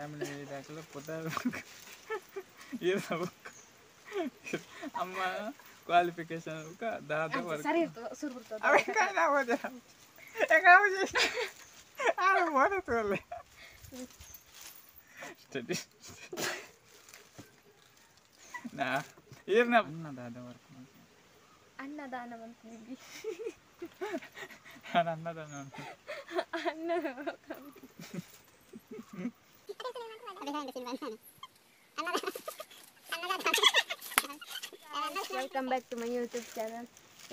Family ದಾಖಲೆ ಪುದರ್ ಅಮ್ಮ ಕ್ವಾಲಿಫಿಕೇಶನ್ ದಾದ ವರ್ಕ್ ಸರಿ ಸುರು ಬರ್ತದೆ. ನಾ ಏರ್ನ ಅನ್ನದಾದ ವರ್ಕ್ ಅನ್ನದಾನ ಮಂತಿದ್ವಿ. ನಾನು ಅನ್ನದಾನ ಅನ್ನ. Welcome back to my YouTube channel.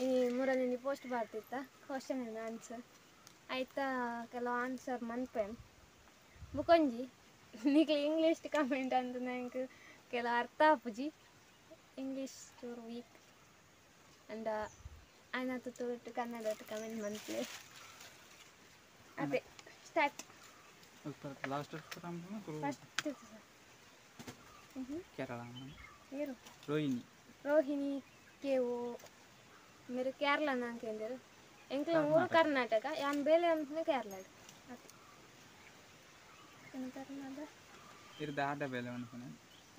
ಈ ಮೂರನೇ ಪೋಸ್ಟ್ ಬರ್ತಿತ್ತ ಕ್ವಶನ್ ಆ್ಯಂಡ್ ಆನ್ಸರ್ ಆಯ್ತಾ. ಕೆಲವು ಆನ್ಸರ್ ಮನ್ಪೆ ಬುಕೊಂಜಿ ನಿಕ್ಲೆ ಇಂಗ್ಲೀಷ್ ಕಮೆಂಟ್ ಅಂತ ನಂಗೆ ಕೆಲವು ಅರ್ಥ ಆಪುಜಿ. ಇಂಗ್ಲೀಷ್ ಚೂರು ವೀಕ್ ಅಂಡ್ ಆಯ್ನಾತು ತುಳುಟು ಕನ್ನಡ ಕಮೆಂಟ್ ಮನ್ಪೆ. ಅದೇ ಸ್ಟಾರ್ಟ್. Last first Kerala. ಏರು ರೋಹಿಣಿ. ರೋಹಿಣಿ ಕೇವು ಮೇರೆ ಕೇರಳ ನಾಂಕೆಂದರು. ಎಂಕ್ಲ ಊರು ಕರ್ನಾಟಕ, ಯಾನ್ ಬೇಲೆ ಅಂತ ಕೇರಳ. ಕರ್ನಾಟಕ ಇರ್ ದಾದ ಬೇಲೆ ಅನ್ಕೊನೆ.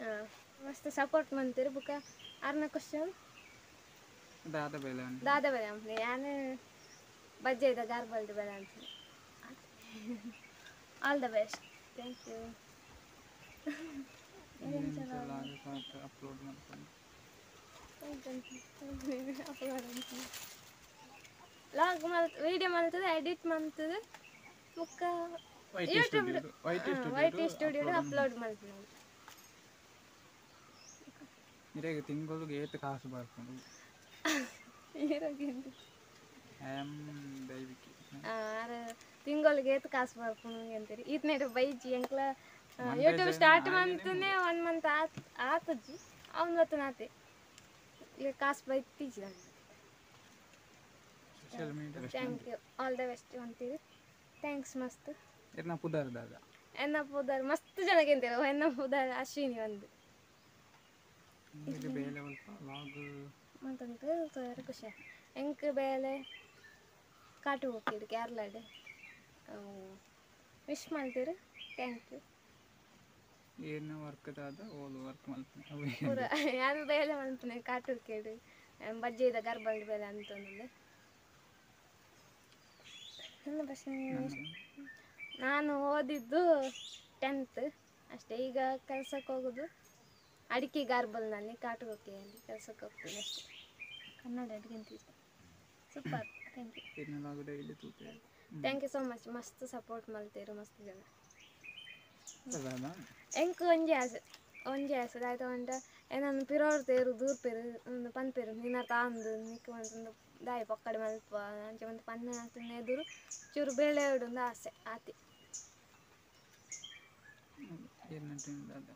ಹಾಂ, ಮಸ್ತ್ ಸಪೋರ್ಟ್ ಮಂತೀರು. ಬುಕ್ಕ ಆರ್ನ ಕ್ವಶನ್ ದಾದ ಬೇಲೆ. ದಾದ ಬೇಲೆ ಅನ್ಪುನೆ. ಯಾನ್ ಬಜ್ಜೆದ ಗಾರ್ಬಲ್ಡ್ ಬೇಲೆ ಅನ್ಪುನೆ. All the best, thank you. Upload ಮಾಡ್ಕೊಂಡು ಲಾಗ್ ಮಲ್ತ್ ವೀಡಿಯೋ ಮಲ್ತದೆ, ಎಡಿಟ್ ಮಲ್ತದೆ, ಬೊಕ್ಕ ಯೂಟ್ಯೂಬ್ ವೈಟಿ ಸ್ಟುಡಿಯೋ ಅಪ್ಲೋಡ್ ಮಲ್ಪುನು. ಇರೆಗ್ ತಿಂಗಳಿಗೆ ಏತ್ ಕಾಸು ಬರ್ಪುಂಡು? I am ದೈವಿಕಿ. ಆರ್ ತಿಂಗಳಿಗೆ ಏತ್ ಕಾಸು ಬರ್ಪುಂಡು ಅಂತೀರಿ? ಈತ್ನೇಟ್ ಬೈಜಿ. ಎಂಕ್ಲ ಯೂಟ್ಯೂಬ್ ಸ್ಟಾರ್ಟ್ ಮಂತನೆ 1 ಮಂತ್ ಆತ್ ಆತುಜಿ, ಅವ್ನು ಬತ್ತನಾತೆ ಈಗ ಕಾಸು ಬೈತಿಜಿ ನಂಗೆ. Social media. Thank you, all the best ಅಂತೀರಿ. Thanks ಮಸ್ತ್. ಇರ್ನ ಪುದರ್ ದಾದ? ಎನ್ನ ಪುದರ್ ಮಸ್ತ್ ಜನಕ್ಕೆ ಅಂತೀರ. ಎನ್ನ ಪುದರ್ ಅಶ್ವಿನಿ ಒಂದು. ಇದು ಬೇಲೆ ಒಲ್ಪ ಲಾಗ್ ಮಂತಂತ ತೋಯರ ಖುಷಿ. ಎಂಕ್ ಬೇಲೆ ಕಾಟು ಹೋಗ್ತಿದ್ದು ಕೇರಳಡ್. ವಿಶ್ ಮಲ್ತೀರು, thank you. ಏರ್ನ ವರ್ಕ್ ದಾದ? ಓಲು ವರ್ಕ್ ಮಲ್ಪುನೆ? ಪೂರ ಯಾನ್ ಬೇಲೆ ಮಲ್ಪುನೆ ಕಾಟು ಕೇಡು ಬಜ್ಜೆದ ಗರ್ಬಲ್ಡ್ ಬೇಲೆ ಅಂತಂದು. ನನ್ನ ಪ್ರಶ್ನೆ, ನಾನು ಓದಿದ್ದು 10th ಅಷ್ಟೇ. ಈಗ ಕೆಲಸಕ್ಕೆ ಹೋಗೋದು ಅಡಿಕೆ ಗಾರ್ಬಲ್ನಲ್ಲಿ ಕಾಟುಗೊಕ್ಕೆಯಲ್ಲಿ ಕೆಲಸಕ್ಕೆ ಹೋಗ್ತೀನಿ ಅಷ್ಟೇ. ಕನ್ನಡ ಅಡುಗೆ ಅಂತಿತ್ತು. Super, thank you. ಇರ್ನ ಲಾಗ್ ಡೈಲಿ ತೂಪೆ. Thank you so much. ಮಸ್ತ್ ಸಪೋರ್ಟ್ ಮಲ್ತೇರು ಮಸ್ತ್ ಜನ. ಎಂಕ್ ಒಂಜಿ ಆಸೆ, ಒಂಜಿ ಆಸೆ ದಾಯ್ತ ಪಂಡ ಎನನ್ ಪಿರೋರ್ ತೇರು ದೂರ್ ಪೇರು ಒಂದು ಪನ್ಪೇರು ನಿನ್ನ ತಾಂದು ನಿಕ್ ಮಂತೊಂದು ದಾಯಿ ಪೊಕ್ಕಡೆ ಮಲ್ಪ ಅಂಚ ಮಂತ್ ಪನ್ನೆ ಆತನ ಎದುರು ಚೂರು ಬೇಳೆ ಒಂದು ಆಸೆ ಆತಿ. ಇರ್ನ ಡ್ರೀಮ್ ದಾದ?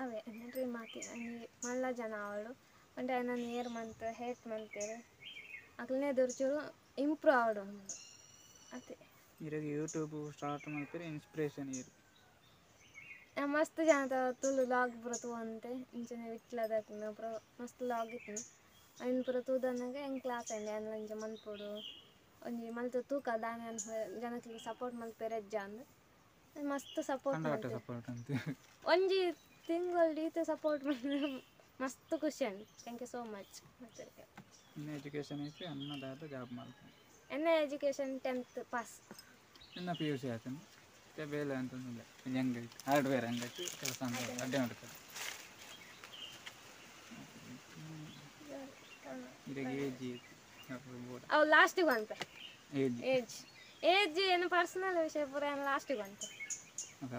ಅವೇ ಎನ್ನ ಡ್ರೀಮ್ ಆತಿ. ಅಂಜಿ ಮಲ್ಲ ಜನ ಅವಳು ಪಂಡ ಎನನ್ ಏರ್ ಮಂತ್ ಹೇಟ್ ಮಲ್ತೇರು ಅಕ್ಲೆನ ಎದುರು ಚೂರು ಇಂಪ್ರೂವ್ ಆವಡು ಅತೆ. ಇರೆಗ್ ಯೂಟ್ಯೂಬ್ ಸ್ಟಾರ್ಟ್ ಮಲ್ಪೆರೆ ಇನ್ಸ್ಪಿರೇಷನ್ ಏರ್? ಮಸ್ತ್ ಜನತ ತುಳು ಲಾಗ್ ಪೂರ ತೂವಂತೆ ಇಂಚನೆ ವಿಟ್ಲದಕ್ಲೆನ ಪೂರ ಮಸ್ತ್ ಲಾಗ್ ಇತ್ತು. ಐನ್ ಪೂರ ತೂದನ್ನಗ ಎಂಕ್ಲ ಆತಂಡೆ ಯಾನ್ಲ ಇಂಚ ಮನ್ಪೊಡು, ಒಂಜಿ ಮಲ್ತ್ ತೂಕ ದಾನೆ ಜನಕ್ಲೆಗ್ ಸಪೋರ್ಟ್ ಮಲ್ಪೆರೆ ಎಜ್ಜ ಅಂದ್. ಮಸ್ತ್ ಸಪೋರ್ಟ್ ಕಂಡಪಟ್ಟೆ ಮಲ್ತೆರ್. ಸಪೋರ್ಟ್ ಅಂತ. ಒಂಜಿ ತಿಂಗೊಲ್ಡ್ ಈತ್ ಸಪೋರ್ಟ್ ಮಲ್ತ್ ಮಸ್ತ್ ಖುಷಿ ಆಂಡ್. Thank you so much. ಮತ್ತೆ ಇನ್ನ ಎಜುಕೇಶನ್ ಐತಿ? ಅನ್ನ ದಾದ ಜಾಬ್ ಮಲ್ಪುನೆ? ಎನ್ನ ಎಜುಕೇಶನ್ 10th pass. ಇನ್ನ ಪಿ ಯು ಸಿ ಆತಂದು ಮತ್ತೆ ಬೇಲೆ ಅಂತಂದಿಲ್ಲ. ಅಂಗಡಿ ಹಾರ್ಡ್ವೇರ್ ಅಂಗಡಿ ಕೆಲಸ ಅಂತ ಅಡ್ಡೆ ಮಾಡ್ತಾರೆ. ಇರೆಗ್ ಏಜ್ ಬೋಡ? ಅವು ಲಾಸ್ಟಿಗೆ ಬಂತೆ. ಏಜ್ ಏಜ್ ಏಜ್ ಏನು ಪರ್ಸನಲ್ ವಿಷಯ ಪೂರ ಏನು ಲಾಸ್ಟಿಗೆ ಬಂತೆ.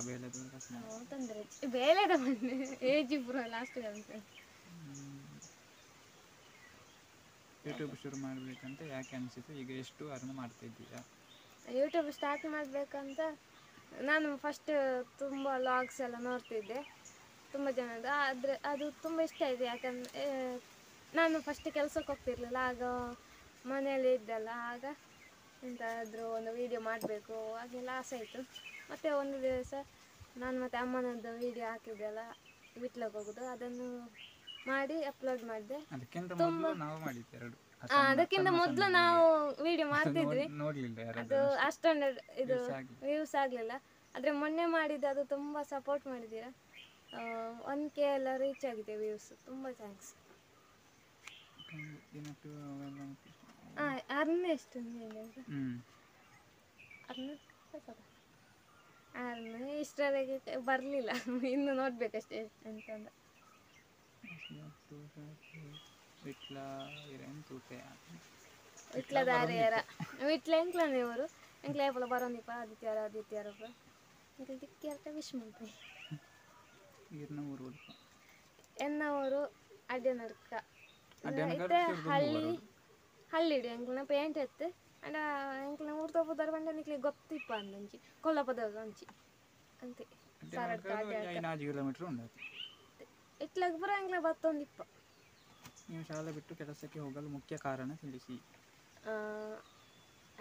ಬೇಲೆ ಕಷ್ಟ. ತೊಂದರೆ ಬೇಲೆದ ಬಂದೆ ಏಜ್ ಪೂರ ಲಾಸ್ಟಿಗೆ ಬಂತೆ. ಯೂಟ್ಯೂಬ್ ಶುರು ಮಾಡಬೇಕಂತ ಯಾಕೆ ಅನಿಸಿತು? ಈಗ ಎಷ್ಟು ಅರ್ನ್ ಮಾಡ್ತಾ ಇದ್ದೀರಾ? ಯೂಟ್ಯೂಬ್ ಸ್ಟಾರ್ಟ್ ಮಾಡಬೇಕಂತ ನಾನು ಫಸ್ಟ್ ತುಂಬ ಲಾಗ್ಸ್ ಎಲ್ಲ ನೋಡ್ತಿದ್ದೆ ತುಂಬ ಜನದ್ದು. ಆದರೆ ಅದು ತುಂಬ ಇಷ್ಟ ಇದೆ. ಯಾಕಂದರೆ ನಾನು ಫಸ್ಟ್ ಕೆಲಸಕ್ಕೆ ಹೋಗ್ತಿರ್ಲಿಲ್ಲ, ಆಗ ಮನೆಯಲ್ಲೇ ಇದ್ದಲ್ಲ. ಆಗ ಎಂತಾದರೂ ಒಂದು ವೀಡಿಯೋ ಮಾಡಬೇಕು ಹಾಗೆಲ್ಲ ಆಸೆ ಇತ್ತು. ಮತ್ತು ಒಂದು ದಿವಸ ನಾನು ಮತ್ತು ಅಮ್ಮನದ್ದು ವೀಡಿಯೋ ಹಾಕಿದ್ದೆಲ್ಲ ವಿಟ್ಲಕ್ಕೆ ಹೋಗೋದು, ಅದನ್ನು ಮಾಡಿ ಅಪ್ಲೋಡ್ ಮಾಡಿದೆ. ಅದಕ್ಕಿಂತ ಮೊದಲು ನಾವು ಮಾಡಿದ್ದು ಎರಡು. ಅದಕ್ಕಿಂತ ಮೊದಲು ನಾವು ವೀಡಿಯೋ ಮಾಡ್ತಿದ್ವಿ. ನೋಡಲಿಲ್ಲ. ಅದು ಅಷ್ಟೊಂದು ಇದು Views ಆಗ್ಲಿಲ್ಲ. ವ್ಯೂಸ್ ಆಗಲಿಲ್ಲ. ಆದರೆ ಮೊನ್ನೆ ಮಾಡಿದ್ದು ಅದು ತುಂಬ ಸಪೋರ್ಟ್ ಮಾಡಿದ್ದೀರಾ. 1K ಎಲ್ಲ ರೀಚ್ ಆಗಿದೆ ವ್ಯೂಸ್, ತುಂಬ thanks. ಹಾಂ, ಅರ್ನ ಎಷ್ಟು ಅರ್ನ ಅರ್ನ ಇಷ್ಟರವರೆಗೆ ಬರಲಿಲ್ಲ, ಇನ್ನು ನೋಡಬೇಕಷ್ಟೇ ಅಂತಂದ. ವಿಟ್ಲದಾರಿಯರ ವಿಟ್ಲ ಎಂಕ್ಲನೆ ಇವರು ಎಂಕ್ಲ ಏಪಲ ಬರೋಂದಿಪ್ಪ ಆದಿತ್ಯಾರ ಆದಿತ್ಯಾರಪ್ಪ ಎಂಕ್ಲ ದಿಕ್ಕಿಯರ್ಟ ವಿಶ್ ಮಲ್ಪೆ. ಎನ್ನ ಊರು ಅಡ್ಯನಡ್ಕ, ಇತ್ತೆ ಹಳ್ಳಿ ಹಳ್ಳಿಡು ಎಂಕ್ಲನ ಪೇಂಟ್ ಎತ್ತು ಅಂಡ ಎಂಕ್ಲನ ಊರು ತೋಪುದಾರ ಪಂಡ ನಿಕ್ಲೆ ಗೊತ್ತಿಪ್ಪ ಅಂದಂಚಿ ಕೊಲ್ಲಪದ ಅಂಚಿ ಅಂತೆ ಸಾರಡ್ಕ ಕಿಲೋಮೀಟರ್ ಉಂಟು ಇಟ್ಲಾಗ ಪೂರ ಎಂಕ್ಲ ಬತ್ತೊಂದಿಪ್ಪ. ನೀವು ಶಾಲೆ ಬಿಟ್ಟು ಕೆಲಸಕ್ಕೆ ಹೋಗಲು ಮುಖ್ಯ ಕಾರಣ ತಿಳಿಸಿ.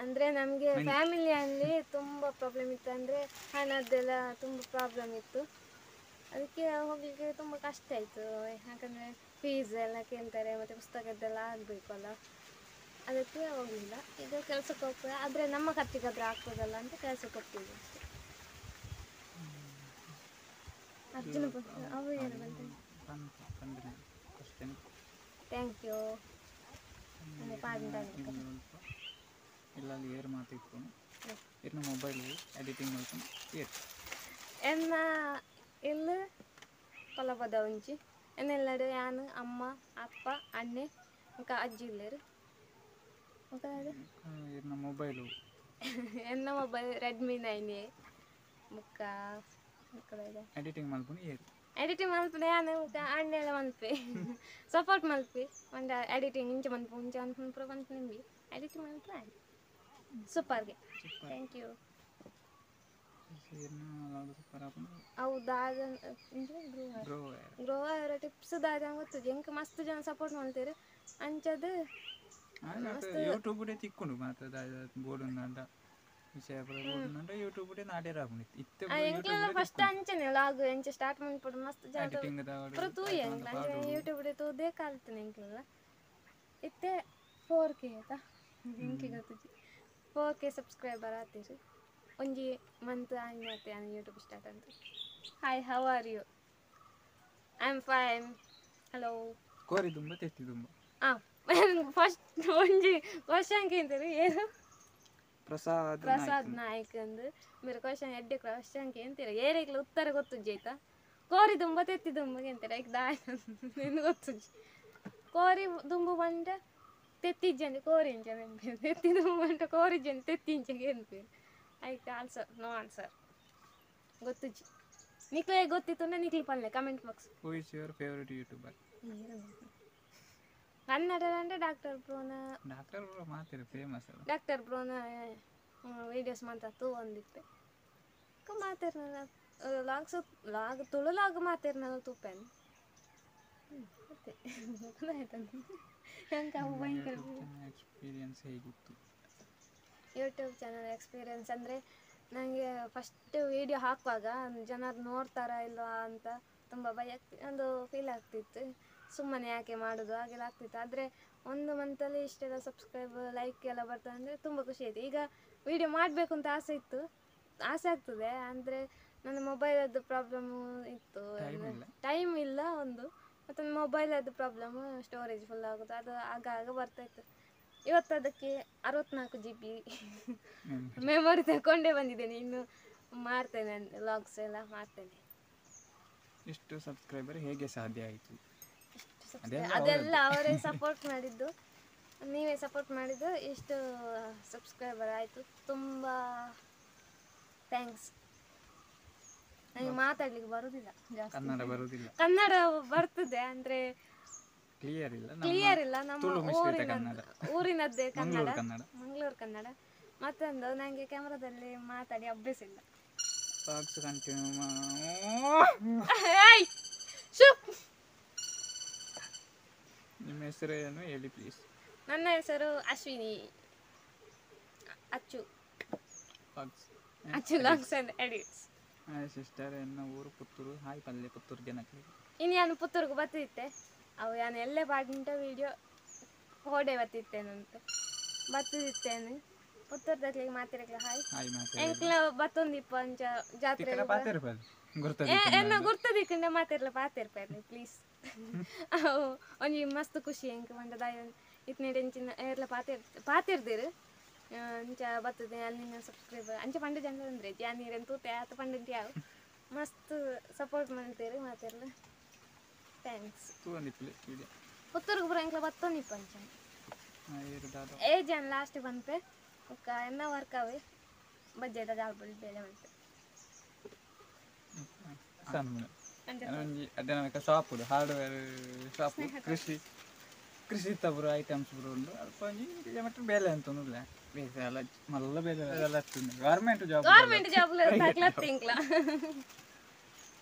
ಅಂದರೆ ನಮಗೆ ಫ್ಯಾಮಿಲಿಯಲ್ಲಿ ತುಂಬ ಪ್ರಾಬ್ಲಮ್ ಇತ್ತು, ಅಂದರೆ ಹಣದ್ದೆಲ್ಲ ತುಂಬ ಪ್ರಾಬ್ಲಮ್ ಇತ್ತು. ಅದಕ್ಕೆ ಹೋಗಲಿಕ್ಕೆ ತುಂಬ ಕಷ್ಟ ಆಯಿತು. ಯಾಕಂದರೆ ಫೀಸ್ ಎಲ್ಲ ಕೇಳ್ತಾರೆ, ಮತ್ತು ಪುಸ್ತಕದ್ದೆಲ್ಲ ಆಗಬೇಕಲ್ಲ, ಅದಕ್ಕೆ ಹೋಗಲಿಲ್ಲ. ಈಗ ಕೆಲಸಕ್ಕೆ ಹೋಗ್ತದೆ, ಆದರೆ ನಮ್ಮ ಖರ್ಚಿಗಾದರೂ ಆಗ್ತದಲ್ಲ ಅಂತ ಕೆಲಸಕ್ಕೆ ಹೋಗ್ತೀವಿ ಅಷ್ಟೇ. ಅರ್ಜುನ ಅವು ಏನು ಬಂತ. Thank you. ಇಲ್ಲ ಏರ್ ಮಾತಿತ್ತು ಇನ್ನು ಮೊಬೈಲ್ ಎಡಿಟಿಂಗ್ ಮಾಡ್ಕೊಂಡು ಏರ್ ಎನ್ನ ಇಲ್ಲಿ ಕೊಲಪದ ಒಂಜಿ ಎನ್ನೆಲ್ಲಡು ಯಾನು ಅಮ್ಮ ಅಪ್ಪ ಅಣ್ಣೆ ಬೊಕ ಅಜ್ಜಿ ಇಲ್ಲೆರ್. ಬೊಕ ಇರ್ನ ಮೊಬೈಲು ಎನ್ನ ಮೊಬೈಲ್ ರೆಡ್ಮಿ 9A. ಬೊಕ ಎಡಿಟಿಂಗ್ ಮಲ್ಪುನು ಏರ್ ಎಡಿಟಿಂಗ್ ಮಲ್ಪುನ ಯಾನು ಬೊಕ ಅಣ್ಣೆಲ ಮನ್ಪೆ ಸಪೋರ್ಟ್ ಮಲ್ಪೆ ಪಂಡ ಎಡಿಟಿಂಗ್ ಇಂಚ ಮನ್ಪು ಇಂಚ ಮನ್ಪು ಪೂರ ಮನ್ಪು ನಿಂಬಿ ಎಡಿಟಿಂಗ್ ಮನ್ಪು ಸೂಪರ್ಗೆ. Thank you. ಅವು ದಾದ ಗ್ರೋ ಆಯರ ಟಿಪ್ಸ್ ದಾದ ಗೊತ್ತುಜಿ ಎಂಕ್ ಮಸ್ತ್ ಜನ ಸಪೋರ್ಟ್ ಮಲ್ತೆರ್ ಅಂಚದ್ ಯೂಟ್ಯೂಬ್ ಡೇ ತಿಕ್ಕುಂಡು ಮಾತ್ರ ಬೋರ್ಡ್ ಉಂಡ ವಿಷಯ ಬೋರ್ಡ್ ಉಂಡ ಯೂಟ್ಯೂಬ್ ಡೇ ನಾಡೇರ ಆಪುಂಡು ಇತ್ತೆ. ಎಂಕ್ಲೆಲ ಫಸ್ಟ್ ಅಂಚನೆ ಲಾಗ್ ಎಂಚ ಸ್ಟಾರ್ಟ್ ಮನ್ಪೊಡು ಮಸ್ತ್ ಜನ ಪೂರ ತೂಯೆ ಎಂಕ್ಲ ಅಂಚನೆ ಯೂಟ್ಯೂಬ್ ಡೇ ತೂದೇ ಕಲ್ತನೆ ಎಂಕ್ಲೆಲ. ಇತ್ತೆ 4K ಆತ ಎಂಕ್ ಗೊತ್ತುಜಿ 4K subscriber ಆತೆರ್. ಒಂಜಿ ಮಂತ್ ಆಯ್ನಾತೆ ಯಾನ್ ಯೂಟ್ಯೂಬ್ ಸ್ಟಾರ್ಟ್ ಅಂತ. Hi, how are you? I am fine. Hello. ಕೋರಿ ತುಂಬ ತೆತ್ತಿ ತುಂಬ. ಹಾಂ, ಫಸ್ಟ್ ಒಂಜಿ ಕ್ವಶನ್ ಕೇಂತೀರಿ ಏನು? ಪ್ರಸಾದ್ ಪ್ರಸಾದ್ ನಾಯ್ಕ್ ಅಂದು ಬೇರೆ ಕ್ವಶನ್ ಎಡ್ಡೆ ಕ್ವಶನ್ ಕೇಂತೀರ ಏರಿಗ್ಲ ಉತ್ತರ ಗೊತ್ತುಜ್ಜಿ ಆಯ್ತಾ? ಕೋರಿ ತುಂಬ ತೆತ್ತಿ ತುಂಬ ಕೇಂತೀರ ಐಕ್ ದಾಯ ನಿಂದು ಗೊತ್ತುಜ್ಜಿ. ಕೋರಿ ದುಂಬು ಪಂಡ ತೆತ್ತಿಜ್ಜಂದೆ ಕೋರಿ ಇಂಚ ನೆನ್ಪೇರು, ತೆತ್ತಿ ದುಂಬು ಪಂಡ ಕೋರಿಜ್ಜಂದೆ ತೆತ್ತಿ ಇಂಚ ನೆನ್ಪೇರು. ಐಕ್ ಆನ್ಸರ್ ನೋ ಆನ್ಸರ್ ಗೊತ್ತುಜ್ಜಿ. ನಿಕ್ಲೆ ಗೊತ್ತಿತ್ತು ಅಂದ್ರೆ ನಿಕ್ಲಿ ಪಲ್ಲೆ comment box. Who is your favourite YouTuber? Kannada ಅಂದ್ರೆ ಡಾಕ್ಟರ್ ಬ್ರೋನ. ಡಾಕ್ಟರ್ ಬ್ರೋ ಮಾತಿರ ಫೇಮಸ್ ಅಲ್ಲ. ಡಾಕ್ಟರ್ ಬ್ರೋನ ವೀಡಿಯೋಸ್ ಮಾತ ತೂವೊಂದಿಪ್ಪೆ ಮಾತಿರ್ನಲ್ಲ ಲಾಗ್ಸ್ ಲಾಗ್ ತುಳು ಲಾಗ್ ಮಾತಿರ್ನಲ್ಲ ತೂಪೆನ್ ಮತ್ತೆ ಹೆಂಗೆ ಅವು ಭಯಂಕರ. ಎಕ್ಸ್ಪೀರಿಯನ್ಸ್ ಹೇಗಿತ್ತು? ಯೂಟ್ಯೂಬ್ ಚಾನಲ್ ಎಕ್ಸ್ಪೀರಿಯನ್ಸ್ ಅಂದರೆ ನನಗೆ ಫಸ್ಟ್ ವೀಡಿಯೋ ಹಾಕುವಾಗ ಜನರು ನೋಡ್ತಾರಾ ಇಲ್ವಾ ಅಂತ ತುಂಬ ಭಯ ಒಂದು ಫೀಲ್ ಆಗ್ತಿತ್ತು. ಸುಮ್ಮನೆ ಯಾಕೆ ಮಾಡೋದು ಹಾಗೆಲ್ಲ ಆಗ್ತಿತ್ತು. ಆದರೆ ಒಂದು ಮಂತಲ್ಲಿ ಇಷ್ಟೆಲ್ಲ ಸಬ್ಸ್ಕ್ರೈಬ್ ಲೈಕ್ ಎಲ್ಲ ಬರ್ತದೆ ಅಂದರೆ ತುಂಬ ಖುಷಿ ಆಯಿತು. ಈಗ ವೀಡಿಯೋ ಮಾಡಬೇಕು ಅಂತ ಆಸೆ ಇತ್ತು, ಆಸೆ ಆಗ್ತದೆ. ಅಂದರೆ ನನ್ನ ಮೊಬೈಲದ್ದು ಪ್ರಾಬ್ಲಮ್ಮು ಇತ್ತು, ಟೈಮ್ ಇಲ್ಲ ಒಂದು, ಮತ್ತು ಮೊಬೈಲದ್ದು ಪ್ರಾಬ್ಲಮ್ಮು, ಸ್ಟೋರೇಜ್ ಫುಲ್ ಆಗೋದು ಅದು ಆಗಾಗ ಬರ್ತಾಯಿತ್ತು. ಇವತ್ತು ಅದಕ್ಕೆ 64 GB memory ತಗೊಂಡೇ ಬಂದಿದ್ದೇನೆ. ಇನ್ನು ಮಾಡ್ತೇನೆ ಲಾಗ್ಸ್ ಎಲ್ಲ ಮಾಡ್ತೇನೆ. ಇಷ್ಟು ಸಬ್ಸ್ಕ್ರೈಬರ್ ಹೇಗೆ ಸಾಧ್ಯ ಆಯಿತು? ಅದೆಲ್ಲ ಅವರೇ ಸಪೋರ್ಟ್ ಮಾಡಿದ್ದು, ನೀವೇ ಸಪೋರ್ಟ್ ಮಾಡಿದ್ದು, ಇಷ್ಟು ಸಬ್ಸ್ಕ್ರೈಬರ್ ಆಯಿತು. ತುಂಬ thanks. ನನಗೆ ಮಾತಾಡ್ಲಿಕ್ಕೆ ಬರುವುದಿಲ್ಲ ಜಾಸ್ತಿ, ಕನ್ನಡ ಬರುವುದಿಲ್ಲ. ಕನ್ನಡ ಬರ್ತದೆ ಅಂದರೆ ಕ್ಲಿಯರ್ ಇಲ್ಲ, ಕ್ಲಿಯರ್ ಇಲ್ಲ. ನಮ್ಮ ಊರಿನದ್ದೇ ಕನ್ನಡ, ಮಂಗಳೂರು ಕನ್ನಡ. ಮತ್ತೊಂದು ನನಗೆ ಕ್ಯಾಮ್ರಾದಲ್ಲಿ ಮಾತಾಡಿ ಅಭ್ಯಾಸ ಇಲ್ಲ. ನಿಮ್ಮ ಹೆಸರು ಏನು ಹೇಳಿ ಪ್ಲೀಸ್? ನನ್ನ ಹೆಸರು Ashwini Achu, Achu vlogs and edits. Sister ಎನ್ನ ಊರು ಪುತ್ತೂರು. ಹಾಯ್ ಪಲ್ಲೆ ಪುತ್ತೂರು ಜನಕ್ಕೆ. ಇನ್ನು ನಾನು ಪುತ್ತೂರಿಗೆ ಬತ್ತಿತ್ತೆ, ಅವು ನಾನು ಎಲ್ಲೇ ಪಾಡಿಂಟ ವೀಡಿಯೋ ಹೋಡೆ ಬತ್ತಿತ್ತೇನಂತ ಬತ್ತಿತ್ತೇನೆ. ಪುತ್ತೂರ್ದಕ್ಲೆಗ್ ಮಾತೆರೆಗ್ಲ ಹಾಯ್. ಹಾಯ್ ಮಾತೆರೆಗ್ಲ. ಎಂಕ್ಲ ಬತ್ತೊಂದಿಪ್ಪ ಅಂಚ ಜಾತ್ರೆ ತಿಕ್ಕಡ ಪಾತೆರ್ಪದು ಗುರ್ತದ ಎನ್ನ ಗುರ್ತದಿಕ್ಕಂಡ ಮಾತೆರ್ಲ ಪಾತೆರ್ಪೆರ್ಲೆ ಪ್ಲೀಸ್. ಅವು ಒಂಜಿ ಮಸ್ತ್ ಖುಷಿ ಎಂಕ್ ಪಂಡ ದಾಯ ಇತ್ನೆಡ್ ಎಂಚಿನ ಏರ್ಲ ಪಾತೆರ್ದೆರ್ ಅಂಚ ಬತ್ತದೆ ಅಲ್ಲಿ ಸಬ್ಸ್ಕ್ರೈಬರ್ ಅಂಚ ಪಂಡ ಜನ ಅಂದ್ರೆ ಜಾನೀರೆನ್ ತೂತೆ ಆತ ಪಂಡಂಟಿ ಯಾವು ಮಸ್ತ್ ಸಪೋರ್ಟ್ ಮಾಡ್ತೇರು ಮಾತೆರ್ಲ thanks. ತೂವೊಂದಿಪ್ಪುಲೆ ವಿಡಿಯೋ ಪುತ್ತೂರ್ಗ್ ಪೂರ ಎಂಕ್ಲ ಬತ್ತೊಂದಿಪ್ಪ ಅಂಚ ಏಜ್ ಅನ್ ಲಾಸ್ಟ್ ಪನ್ಪೆ ಬೊಕ್ಕ ಎನ್ನ ವರ್ಕ್ ಅವೆ ಬಜ್ಜೆದ ಗಾಲ್ಬೊಲ್ ಬೇಲೆ ಮಲ್ಪೆ ಒಂಜಿ ಅದೇ ನನಕ ಶಾಪ್ ಹಾರ್ಡ್ವೇರ್ ಶಾಪ್ ಕೃಷಿ ಕೃಷಿ ಪೂರ ಐಟಮ್ಸ್ ಪೂರ ಉಂಡು ಅಲ್ಪ ಒಂಜಿ ಮಟ್ಟ ಬೇಲೆ ಅಂತ ಉಂಡುಲ್ಲ ಬೇಲೆ ಅಲ್ಲ ಮಲ್ಲ ಬೇಲೆ ಎಲ್ಲ ಗವರ್ಮೆಂಟ್ ಜಾಬ್ ಗವರ್ಮೆಂಟ್ ಜಾಬ್ ತಕ್ಲತ್ತಿ ಎಂಕ್ಲ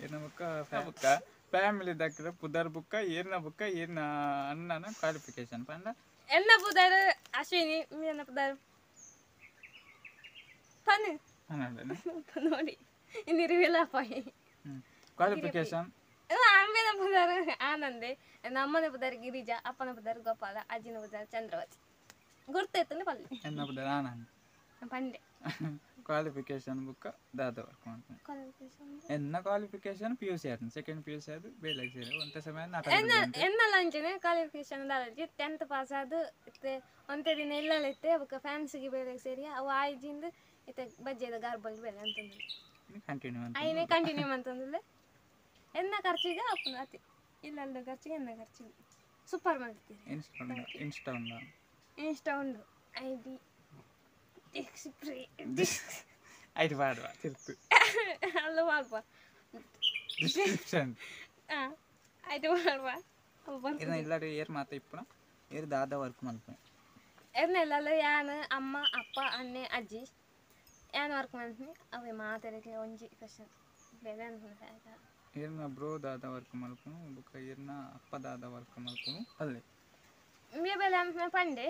ಏನ ಬೊಕ್ಕ ಬೊಕ್ಕ ಫ್ಯಾಮಿಲಿ ದಕ್ರ ಪುದರ್ ಬುಕ್ಕ ಏರ್ನ ಬುಕ್ಕ ಏರ್ನ ಅಣ್ಣನ ಕ್ವಾಲಿಫಿಕೇಶನ್ ಪಂಡ ಎನ್ನ ಪುದರ್ ಅಶ್ವಿನಿ ಎನ್ನ ಪುದರ್ ಪನ್ ನೋಡಿ ಇನ್ನು ರಿವೀಲ್ ಆಪಾಯಿ ಕ್ವಾಲಿಫಿಕೇಶನ್ ಅಮ್ಮನ ಪುದರ್ ಆನಂದೆ ಅಮ್ಮನ ಪುದರ್ ಗಿರಿಜಾ ಅಪ್ಪನ ಪುದರ್ ಗೋಪಾಲ ಅಜ್ಜಿನ ಪುದರ್ ಚಂದ್ರವತಿ ಗುರ್ತಾಯ್ತು ಪಲ್ಲೆ ಎನ್ನ ಪುದರ್ ಆನಂದ್ ಪಂಡೆ ಕ್ವಾಲಿಫಿಕೇಶನ್ ಬುಕ್ಕ ದಾದ ವರ್ಕ್ ಮಾಡ್ತೀನಿ ಕ್ವಾಲಿಫಿಕೇಶನ್ ಎನ್ನ ಕ್ವಾಲಿಫಿಕೇಶನ್ ಪಿ ಯು ಸಿ ಆಯ್ತು ಸೆಕೆಂಡ್ ಪಿ ಯು ಸಿ ಅದು ಬೇಲೆ ಸೇರಿ ಒಂತೆ ಸಮಯ ನಾಟಕ ಎನ್ನಲ್ಲ ಅಂಚನೆ ಕ್ವಾಲಿಫಿಕೇಶನ್ ದಾಲಜಿ 10th pass ಆದು ಇತ್ತೆ ಒಂತೆ ದಿನ ಇಲ್ಲಲಿತ್ತೆ ಬೊಕ್ಕ ಫ್ಯಾನ್ಸಿಗೆ ಬೇಲೆ ಸೇರಿ ಅವು ಆಯ್ಜಿಂದ ಇತ್ತೆ ಬಜ್ಜೆದ ಗಾರ್ಬಲ್ ಬೇಲೆ ಅಂತಂದು ಕಂಟಿನ್ಯೂ ಅಂತ ಐನೇ ಕಂಟಿನ್ಯೂ ಅಂತಂದ್ರೆ ಎನ್ನ ಖರ್ಚಿಗೆ ಅಪ್ಪನ ಅತಿ ಇಲ್ಲಲ್ದ ಖರ್ಚಿಗೆ ಎನ್ನ ಖರ್ಚಿಗೆ ಸೂಪರ್ ಮಾಡ್ತೀರಿ. ಇನ್ಸ್ಟಾ ಉಂಡು ಇನ್ಸ್ಟಾ ಉಂಡು I D ಐದು ಮಾಡುವ ತಿರ್ತು ಅಲ್ಲ ಮಾಡುವ ಡಿಸ್ಕ್ರಿಪ್ಷನ್ ಹಾಂ ಐದು ಮಾಡುವ ಇದನ್ನ ಎಲ್ಲರೂ ಏರ್ ಮಾತ ಇಪ್ಪಣ ಏರ್ ದಾದ ವರ್ಕ್ ಮಲ್ಪೆ ಎನ್ನೆಲ್ಲ ಯಾನ್ ಅಮ್ಮ ಅಪ್ಪ ಅಣ್ಣೆ ಅಜ್ಜಿ ಯಾನ್ ವರ್ಕ್ ಮಾಡ್ತೀನಿ ಅವೇ ಮಾತಾಡಕ್ಕೆ ಒಂಜಿ ಕ್ವಶನ್ ಬೇರೆ ಅನ್ಕೊಂಡೆ. ಏರ್ನ ಬ್ರೋ ದಾದ ವರ್ಕ್ ಮಲ್ಪುನು ಬೊಕ್ಕ ಏರ್ನ ಅಪ್ಪ ದಾದ ವರ್ಕ್ ಮಲ್ಪುನು ಅಲ್ಲೇ ಇಂಬೆ ಬೇಲೆ ಅನ್ಪುನ ಪಂಡೆ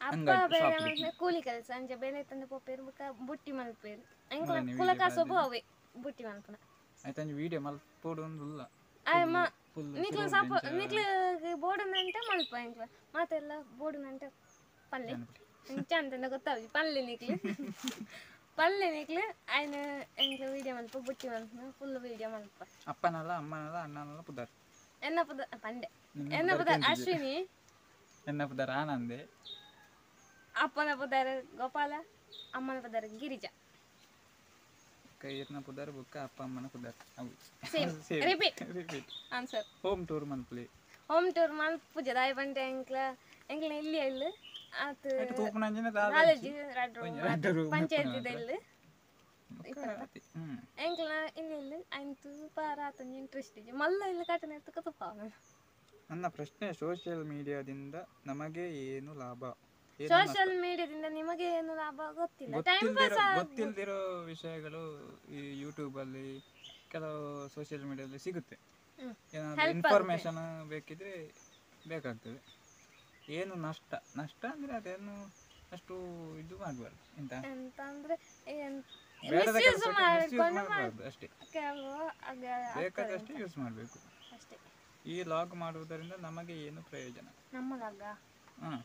ಅಪ್ಪ ಬೇಲೆ ಮಲ್ಪುನ ಕೂಲಿ ಕೆಲಸ ಅಂಚ ಬೇಲೆ ತಂದು ಪೋಪೇರು ಬೊಕ್ಕ ಬುಟ್ಟಿ ಮಲ್ಪೇರು ಎಂಕ್ಲ ಕುಲ ಕಾಸೊಬ್ಬು ಅವೇ ಬುಟ್ಟಿ ಮಲ್ಪುನ ಆಯ್ತು ಅಂಚ ವೀಡಿಯೋ ಮಲ್ಪೊಡು ಉಲ್ಲ ಅಮ್ಮ ನಿಕ್ಲು ಸಪ ನಿಕ್ಲು ಬೋರ್ಡುನಂಟ ಮಲ್ಪ ಎಂಕ್ಲ ಮಾತೆಲ್ಲ ಬೋರ್ಡುನಂಟ ಪಲ್ಲೆ ಅಂಚ ಅಂತಂದ ಗೊತ್ತಾವಿ ಪಲ್ಲೆ ನಿಕ್ಲು ಪಲ್ಲೆ ನಿಕ್ಲು ಆಯ್ನ ಎಂಕ್ಲ ವೀಡಿಯೋ ಮಲ್ಪ ಬುಟ್ಟಿ ಮಲ್ಪುನ ಫುಲ್ ವೀಡಿಯೋ ಮಲ್ಪ ಅಪ್ಪನಲ್ಲ ಅಮ್ಮನಲ್ಲ ಅಣ್ಣನಲ್ಲ ಪುದರ್ ಎನ್ನ ಪುದರ್ ಪಂಡೆ ಎನ್ನ ಪುದರ್ ಅಶ್ವಿನಿ ಎನ್ನ ಪುದರ್ ಆನಂದೆ ಅಪ್ಪನ ಪುದರ್ ಗೋಪಾಲ ಅಮ್ಮನ ಪುದರ್ ಗಿರಿಜಾ ಏರ್ನ ಪುದರ್ ಬೊಕ್ಕ ಅಪ್ಪ ಅಮ್ಮನ ಪುದರ್ ಅವು same repeat repeat answer. Home tour ಮಲ್ಪುಲೆ home tour ಮಲ್ಪುಜ ದಾಯ ಪಂಡೆ ಎಂಕ್ಲ ಎಂಕ್ಲ ಇಲ್ಲಿ ಇಲ್ಲ ಆತು ತೂಪುನಂಚಿನ ಕಾಲೇಜ್ ರಡ್ಡು ಪಂಚಾಯತ್ ಇಲ್ಲ ಎಂಕ್ಲ ಇಲ್ಲಿ ಇಲ್ಲ ಐನ್ ತೂಪ ರಾತೊಂಜಿ ಇಂಟ್ರೆಸ್ಟ್ ಇಜ್ಜಿ ಮಲ್ಲ ಇಲ್ಲ ಕಟನೆ ತುಕ ತುಪ್ಪ. ನನ್ನ ಪ್ರಶ್ನೆ ಸೋಷಿಯಲ್ ಮೀಡಿಯಾದಿಂದ ನಮಗೆ ಏನು ಲಾಭ? ಸೋಷಿಯಲ್ ಮೀಡಿಯಾದಿಂದ ನಿಮಗೆ ಏನು ಲಾಭ ಗೊತ್ತಿಲ್ಲ, ಟೈಮ್ ಪಾಸ್ ಗೊತ್ತಿಲ್ದಿರೋ ವಿಷಯಗಳು ಈ ಯೂಟ್ಯೂಬ್ ಅಲ್ಲಿ ಕೆಲವು ಸೋಷಿಯಲ್ ಮೀಡಿಯಾದಲ್ಲಿ ಸಿಗುತ್ತೆ. ಏನಾದರೂ ಇನ್ಫಾರ್ಮೇಶನ್ ಬೇಕಿದ್ರೆ ಬೇಕಾಗ್ತದೆ. ಏನು ನಷ್ಟ ನಷ್ಟ ಅಂದರೆ ಅದೇನು ಅಷ್ಟು ಇದು ಮಾಡಬಾರ್ದು ಎಂತ ಅಂತಂದ್ರೆ ಮಾಡಬಾರ್ದು ಅಷ್ಟೇ, ಬೇಕಾದಷ್ಟೇ ಯೂಸ್ ಮಾಡಬೇಕು ಅಷ್ಟೇ. ಈ ಲಾಗ್ ಮಾಡುವುದರಿಂದ ನಮಗೆ ಏನು ಪ್ರಯೋಜನ? ನಮ್ಮ ಲಾಗ ಹಾಂ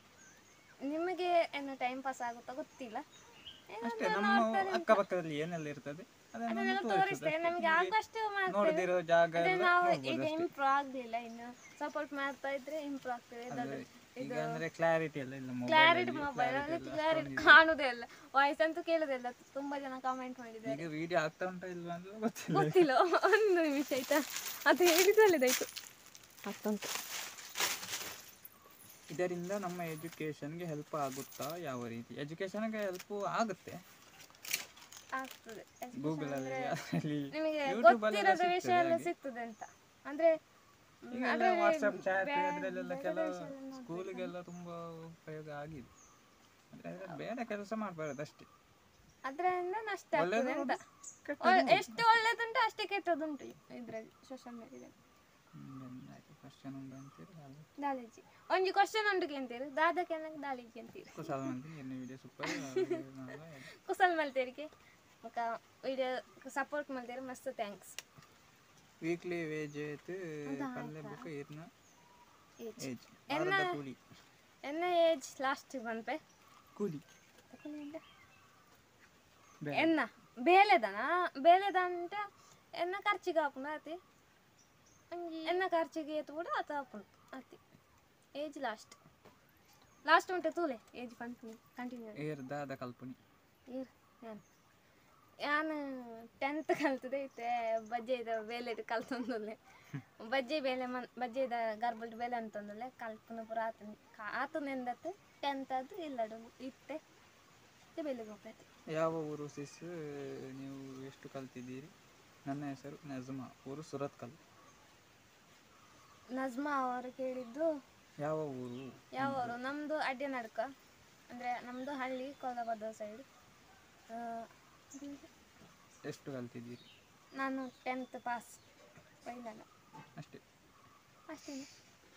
ನಿಮಗೆ ಏನು ಟೈಮ್ ಪಾಸ್ ಆಗುತ್ತಾ ಗೊತ್ತಿಲ್ಲ ಅಷ್ಟೇ. ನಮ್ಮ ಅಕ್ಕಪಕ್ಕದಲ್ಲಿ ಏನೆಲ್ಲ ಇರ್ತದೆ ಅದನ್ನೆಲ್ಲ ತೋರಿಸ್ತೇವೆ, ನಮಗೆ ಆಗುವಷ್ಟು ನೋಡದಿರೋ ಜಾಗ ನಾವು ಈಗ ಇಂಪ್ರೂವ್ ಆಗ್ಲಿಲ್ಲ, ಇನ್ನು ಸಪೋರ್ಟ್ ಮಾಡ್ತಾ ಇದ್ರೆ ಇಂಪ್ರೂವ್ ಆಗ್ತದೆ. ಈಗ ಅಂದ್ರೆ ಕ್ಲಾರಿಟಿ ಎಲ್ಲ ಇಲ್ಲ, ಕ್ಲಾರಿಟಿ ಮೊಬೈಲ್ ಅಲ್ಲಿ ಕ್ಲಾರಿಟಿ ಕಾಣುದೇ ಇಲ್ಲ, ವಾಯ್ಸ್ ಅಂತೂ ಕೇಳುದಿಲ್ಲ. ತುಂಬಾ ಜನ ಕಾಮೆಂಟ್ ಮಾಡಿದ್ದಾರೆ. ಈಗ ವಿಡಿಯೋ ಆಗ್ತಾ ಉಂಟಾ ಇಲ್ವಾ ಅಂತ ಗೊತ್ತಿಲ್ಲ ಗೊತ್ತಿಲ್ಲ. ಒಂದು ನಿಮಿಷ ಆಯ್ತಾ, ಅದು ಹೇಳಿದ್ದು ಒಳ್ಳೇದಾಯ್ತು, ಆಗ್ತಾ ಉಂಟು. ಇದರಿಂದ ನಮ್ಮ ಎಜುಕೇಶನ್ಗೆ ಹೆಲ್ಪ್ ಆಗುತ್ತಾ? ಯಾವ ರೀತಿ ಎಜುಕೇಶನ್ಗೆ ಹೆಲ್ಪ್ ಆಗುತ್ತೆ? ಆಗ್ತದೆ. ಗೂಗಲ್ ಅಲ್ಲಿ ನಿಮಗೆ ಗೊತ್ತಿರೋದ ವಿಷಯ ಎಲ್ಲ ಸಿಗ್ತದೆ ಅಂತ ಅಂದ್ರೆ ವಾಟ್ಸಪ್ ಚಾಟ್ ಅದರಲ್ಲೆಲ್ಲ ಕೆಲವು ಸ್ಕೂಲಿಗೆಲ್ಲ ತುಂಬಾ ಉಪಯೋಗ ಆಗಿದೆ. ಅಂದ್ರೆ ಅದ್ರಲ್ಲಿ ಬೇಡ ಕೆಲಸ ಮಾಡಬಾರದು ಅಷ್ಟೇ. ಅದರಿಂದ ನಷ್ಟ ಆಗ್ತದೆ ಅಂತ. ಎಷ್ಟು ಒಳ್ಳೇದುಂಟು ಅಷ್ಟೇ ಕೆಟ್ಟದುಂಟು ಇದ್ರಲ್ಲಿ ಸೋಷಿಯಲ್ ಮೀಡಿಯಾದಲ್ಲಿ. ಕ್ವಶನ್ ಉಂಟು ಅಂತೀರಿ ದಾಳಿಜಿ ಒಂಜಿ ಕ್ವಶನ್ ಉಂಟು ಅಂತೀರಿ ದಾದಕ್ಕೆ ದಾಳಿಜಿ ಅಂತೀರಿ. ಕುಸಲ್ ಮಂತಿ ಎನ್ನ ವಿಡಿಯೋ ಸೂಪರ್ ಕುಸಲ್ ಮಲ್ತೇರಿಗೆ ಬೊಕ ವಿಡಿಯೋ ಸಪೋರ್ಟ್ ಮಲ್ತೇರಿ ಮಸ್ತ್ thanks. Weekly ವೇಜ್ ಆಯ್ತು ಪಲ್ಲೆ ಬುಕ್ ಇರ್ನ ಏಜ್ ವಾರದ ಕೂಲಿ ಎನ್ನ ಏಜ್ ಲಾಸ್ಟ್ ಪನ್ಪೆ ಕೂಲಿ ಕೂಲಿ. ಎನ್ನ ಬೇಲೆದನ ಬೇಲೆದಂಟ ಎನ್ನ ಖರ್ಚಿಗೆ ಆಪುಂಡು ಆತಿ ಎನ್ನ ಖರ್ಚಿಗೆ ಏತು ಕೂಡ ಆತ ಆಪುಂಡು ಆತಿ ಏಜ್ ಲಾಸ್ಟ್ ಲಾಸ್ಟ್ ಉಂಟು ತೂಲೆ ಏಜ್ ಪನ್ಪುನಿ ಕಂಟಿನ್ಯೂ ಏರ್ ದಾದ ಕಲ್ಪುನಿ ಏರ್ ಯಾನ್ ಯಾನ್ 10th ಕಲ್ತದೆ ಇತ್ತೆ ಬಜ್ಜೆದ ಬೇಲೆಡ್ ಕಲ್ತೊಂದುಲ್ಲೆ ಬಜ್ಜೆ ಬೇಲೆ ಮನ್ ಬಜ್ಜೆದ ಗರ್ಬಲ್ಡ್ ಬೇಲೆ ಅಂತಂದುಲ್ಲೆ ಕಲ್ಪುನ ಪೂರ ಆತನ ಆತನೆಂದತ್ತು 10th ಅದು ಇಲ್ಲಡು ಇತ್ತೆ ಬೇಲೆಗೆ ಹೋಗ್ತೈತಿ. ಯಾವ ಊರು ಸಿಸ್ ನೀವು ಎಷ್ಟು ಕಲ್ತಿದ್ದೀರಿ? ನನ್ನ ಹೆಸರು ನಜ್ಮಾ, ಊರು ಸುರತ್ಕಲ್. ನಜ್ಮಾ ಅವರು ಕೇಳಿದ್ದು ಯಾವ ಊರು? ಯಾವ ಊರು? ನಮ್ಮದು ಅಡ್ಯನಡ್ಕ, ಅಂದರೆ ನಮ್ಮದು ಹಳ್ಳಿ ಕೊಲಬದ ಸೈಡ್. ಎಷ್ಟು ಕಲ್ತಿದ್ದೀರಿ? ನಾನು 10th pass final. ಅಷ್ಟೇ ಅಷ್ಟೇ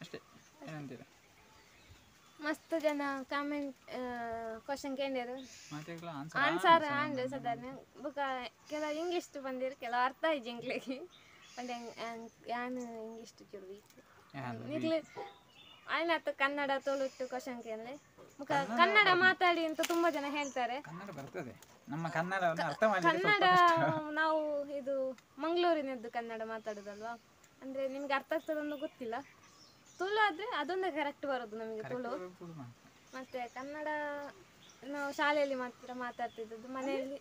ಅಷ್ಟೇ. ಏನಂತೀರ? ಮಸ್ತ್ ಜನ ಕಾಮೆಂಟ್ ಕ್ವಶನ್ ಕೇಳಿದ್ರು, ಆನ್ಸರ್ ಆಂಡ್ ಸಾಧಾರಣ ಬೊಕ ಕೆಲವು ಇಂಗ್ಲೀಷ್ ಬಂದಿರು, ಕೆಲವು ಅರ್ಥ ಆಯ್ತು ಎಂಕ್ಲೆಗ್. ಪಂಡ ಯಾನ್ ಇಂಗ್ಲೀಷ್ ಚೂರು ವೀಕ್ ನಿಕ್ಲೆ ಆಯ್ನಾತ್ ಕನ್ನಡ ತುಳುಟ್ಟು ಕ್ವಶನ್ ಕೇಳಲೆ ಬೊಕ ಕನ್ನಡ ಮಾತಾಡಿ ಅಂತ ತುಂಬಾ ಜನ ಹೇಳ್ತಾರೆ. ಕನ್ನಡ ಬರ್ತದೆ, ನಮ್ಮ ಕನ್ನಡವನ್ನು ಅರ್ಥ ಮಾಡ್ಲಿಕ್ಕೆ ಕನ್ನಡ ನಾವು ಇದು ಮಂಗಳೂರಿನದ್ದು ಕನ್ನಡ ಮಾತಾಡೋದಲ್ವಾ, ಅಂದ್ರೆ ನಿಮ್ಗೆ ಅರ್ಥ ಆಗ್ತದೆ ಅನ್ನೋ ಗೊತ್ತಿಲ್ಲ. ತುಳು ಆದರೆ ಅದೊಂದೇ ಕರೆಕ್ಟ್ ಬರೋದು ನಮಗೆ ತುಳು. ಮತ್ತೆ ಕನ್ನಡ ನಾವು ಶಾಲೆಯಲ್ಲಿ ಮಾತ್ರ ಮಾತಾಡ್ತಿದ್ದದ್ದು, ಮನೆಯಲ್ಲಿ.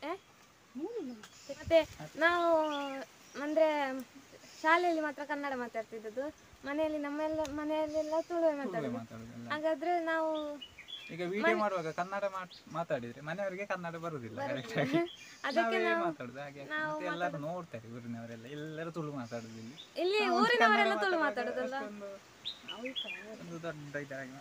ಮತ್ತೆ ನಾವು ಅಂದರೆ ಶಾಲೆಯಲ್ಲಿ ಮಾತ್ರ ಕನ್ನಡ ಮಾತಾಡ್ತಿದ್ದದ್ದು, ಮನೆಯಲ್ಲಿ ನಮ್ಮೆಲ್ಲ ಮನೆಯಲ್ಲೆಲ್ಲ ತುಳುವೆ ಮಾತಾಡೋದು. ಹಾಗಾದ್ರೆ ನಾವು ಈಗ ವಿಡಿಯೋ ಮಾಡುವಾಗ ಕನ್ನಡ ಮಾತಾಡಿದ್ರೆ ಮನೆಯವರಿಗೆ ಕನ್ನಡ ಬರುದಿಲ್ಲ, ಅದಕ್ಕೆ ನಾವು ಎಲ್ಲರೂ ನೋಡ್ತಾರೆ ಊರಿನವರೆಲ್ಲ, ಎಲ್ಲರೂ ತುಳು ಮಾತಾಡುದು ಇಲ್ಲಿ, ಇಲ್ಲಿ ಊರಿನವರೆಲ್ಲ ತುಳು ಮಾತಾಡುದಲ್ಲ. ದೊಡ್ಡ ಇದಾಗಿ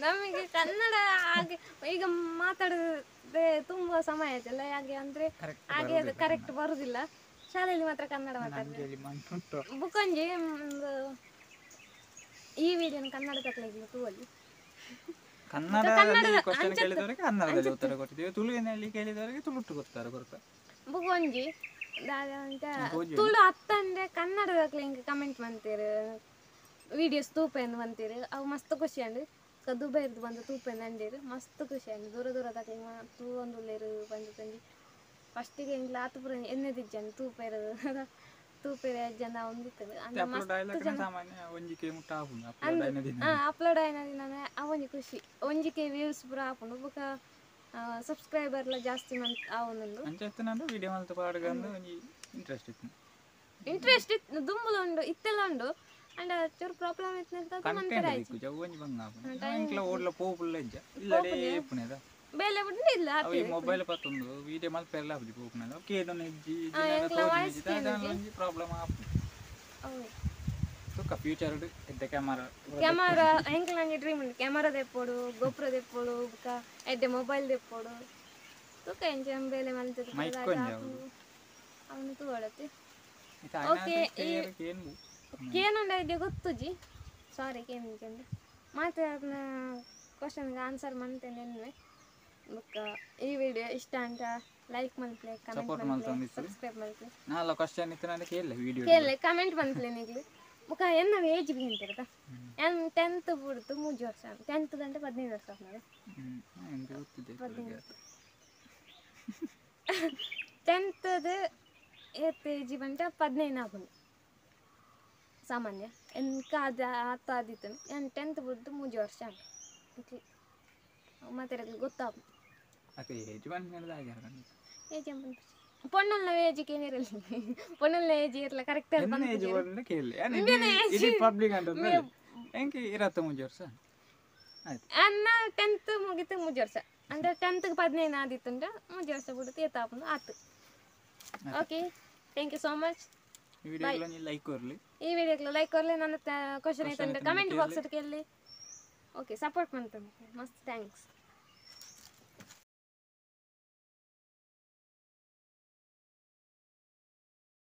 ನಮಗೆ ಕನ್ನಡ ಹಾಗೆ ಈಗ ಮಾತಾಡದೆ ತುಂಬಾ ಸಮಯ ಆಯ್ತಲ್ಲ, ಹಾಗೆ ಅಂದ್ರೆ ಹಾಗೆ ಅದು ಕರೆಕ್ಟ್ ಬರುದಿಲ್ಲ. ಶಾಲೆಯಲ್ಲಿ ಮಾತ್ರ ಕನ್ನಡ ಮಾತಾಡ್ತಾರೆ. ಬುಕ್ಕೊಂಜಿ ಒಂದು ಈ ವಿಡಿಯೋನ ಕನ್ನಡ ತಕ್ಲಿಕ್ಕೆ ತೂವಲ್ಲಿ ಕನ್ನಡದಲ್ಲಿ ಕ್ವಶನ್ ಕೇಳಿದವರಿಗೆ ಕನ್ನಡದಲ್ಲಿ ಉತ್ತರ ಕೊಟ್ಟಿದ್ದೀವಿ, ತುಳುವಿನಲ್ಲಿ ಕೇಳಿದವರಿಗೆ ತುಳುಟು ಉತ್ತರ ಕೊಡ್ತಾರೆ. ಬುಕ್ಕೊಂಜಿ ತುಳು ಅತ್ತಂದ್ರೆ ಕನ್ನಡದಕ್ಲೆ ಹಿಂಗೆ ಕಮೆಂಟ್ ಮಾಡ್ತೀರಿ, ವೀಡಿಯೋಸ್ ತೂಪೆನ್ ಬಂತೀರಿ, ಅವು ಮಸ್ತ್ ಖುಷಿ ಅಂಡ್ ದುಬೈರ್ದು ಬಂದು ತೂಪೆನ್ ಅಂಡೀರು ಮಸ್ತ್ ಖುಷಿ ಅಂಡ್ ದೂರ ದೂರದಕ್ಲೆ ತೂವೊಂದುಲ್ಲೇರು ಬಂದು ತಂಜಿ ಫಸ್ಟಿಗೆ ಎಂಗ್ಲ ಆತು ಪೂರ ಎಣ್ಣೆದಿಜ್ಜನ್ ತೂಪೆರು ತೂಪೆರೆ ಜನ ಒಂದಿತ್ತದು ಅಂದ್ರೆ ಮಸ್ತ್ ಜನ ಅಪ್ಲೋಡ್ ಆಯ್ನ ದಿನ ಅವೊಂಜಿ ಖುಷಿ, ಒಂಜಿ ಕೆ ವ್ಯೂಸ್ ಪೂರ ಆಪುಂಡು, ಬೊಕ ಸಬ್ಸ್ಕ್ರೈಬರ್ ಲ ಜಾಸ್ತಿ ಮಂತ್ ಆವೊಂದುಂಡು. ಇಂಟ್ರೆಸ್ಟ್ ಇತ್ತು ದುಂಬುಲ ಉಂಡು ಇತ್ತೆಲ್ಲ ಉಂಡು, ಅಂಡ ಚೂರು ಪ್ರಾಬ್ಲಮ್ ಇತ್ತು ಮಂತರ ಆಯ್ತು. ಬೇಲೆ ಬಿಟ್ಟು ಇಲ್ಲ ಈ ಮೊಬೈಲ್ ಪತ್ತೊಂದು ವಿಡಿಯೋ ಮಲ್ಪೆಲ್ಲ ಆಪುಜಿ ಪೋಪುನಲ್ಲ ಕೇದೊಂದು ಇಜ್ಜಿ ದಾದ ಒಂಜಿ ಪ್ರಾಬ್ಲಮ್ ಆಪುಂಡು. ತುಕ್ಕ ಫ್ಯೂಚರ್ ಡ್ ಎಡ್ಡೆ ಕ್ಯಾಮರಾ ಕ್ಯಾಮರಾ ಎಂಕ್ಲ ಒಂಜಿ ಡ್ರೀಮ್ ಉಂಡು, ಕ್ಯಾಮರಾ ದೆಪ್ಪೊಡು, ಗೋಪ್ರೋ ದೆಪ್ಪೊಡು, ಬೊಕ ಎಡ್ಡೆ ಮೊಬೈಲ್ ದೆಪ್ಪೊಡು. ತುಕ್ಕ ಎಂಚ ಬೇಲೆ ಮಲ್ತುದು ಅವನು ತೂವೊಡತ್ತೆ. ಓಕೆ, ಈ ಕೇನುಂಡ ಐಡಿಯಾ ಗೊತ್ತುಜಿ, ಸಾರಿ ಕೇನು ಮಾತ್ರ ಕ್ವಶನ್ಗೆ ಆನ್ಸರ್ ಮಂತೇನೆ ಎನ್ನುವೆ. ಬೊಕ್ಕ ಈ ವಿಡಿಯೋ ಇಷ್ಟ ಅಂತ ಲೈಕ್ ಮಲ್ಪಲೆ, ಕಮೆಂಟ್ ಮಲ್ಪಲೆ, ಸಬ್ಸ್ಕ್ರೈಬ್ ಮಲ್ಪಲೆ. ನಾಲ ಕ್ವಶನ್ ಇತ್ತು ನಾನು ಕೇಳಲೆ ವಿಡಿಯೋ ಕೇಳಲೆ ಕಮೆಂಟ್ ಮಲ್ಪಲೆ ನಿಗ್ಲು. ಬೊಕ್ಕ ಎನ್ನ ಏಜ್ ಬಿ ಅಂತಿರತ, ಯಾನ್ 10th ಬುಡ್ದು 3 ವರ್ಷ, 10th ಗಂಟೆ 15 ವರ್ಷ ಆಪ್ನದ. 10th ಏತ್ ಏಜ್ ಬಂಟ 15 ಆಪುಂಡು ಸಾಮಾನ್ಯ. ಎನ್ಕ ಅದು ಆತ ಆದಿತ್ತು ಯಾನ್ 10th ಬುಡ್ದು 3 ವರ್ಷ ಆಂಡ್ ಮಾತೆರೆಗ್ಲ ಗೊತ್ತಾಪುಂಡು. ಏಜ್ ಪೊಣ್ಣಲ್ನ ಏಜ್ ಕೇನಿರಲಿ, ಪೊಣ್ಣಲ್ನ ಏಜ್ ಇರಲ ಕರೆಕ್ಟ್ ಆದ್ ಏಜ್ ಪಂಡ ಕೇಳಿ ಇಡೀ ಪಬ್ಲಿಕ್ ಅಂತ ಎಂಕ್ 23 ವರ್ಷ ಆಯ್ತು. ಅನ್ನ 10th ಮುಗಿತು 3 ವರ್ಷ, ಅಂದ್ರೆ 10th 15 ಆದಿತ್ತುಂಡ 3 ವರ್ಷ ಬಿಡುತ್ತೆ ಏತಾಪುಂಡು ಆತು. Okay, thank you so much. ಈ ವಿಡಿಯೋಗ್ಲ ಲೈಕ್ ಕೊರ್ಲಿ, ಈ ವಿಡಿಯೋಗ್ಲ ಲೈಕ್ ಕೊರ್ಲಿ, ನನ್ನ ಕ್ವಶನ್ ಐತಂಡ ಕಮೆಂಟ್ ಬಾಕ್ಸ್ ಕೇಳಿ. ಓಕೆ, ಸಪೋರ್ಟ್ ಮಂತಂದು ಮಸ್ತ್ thanks.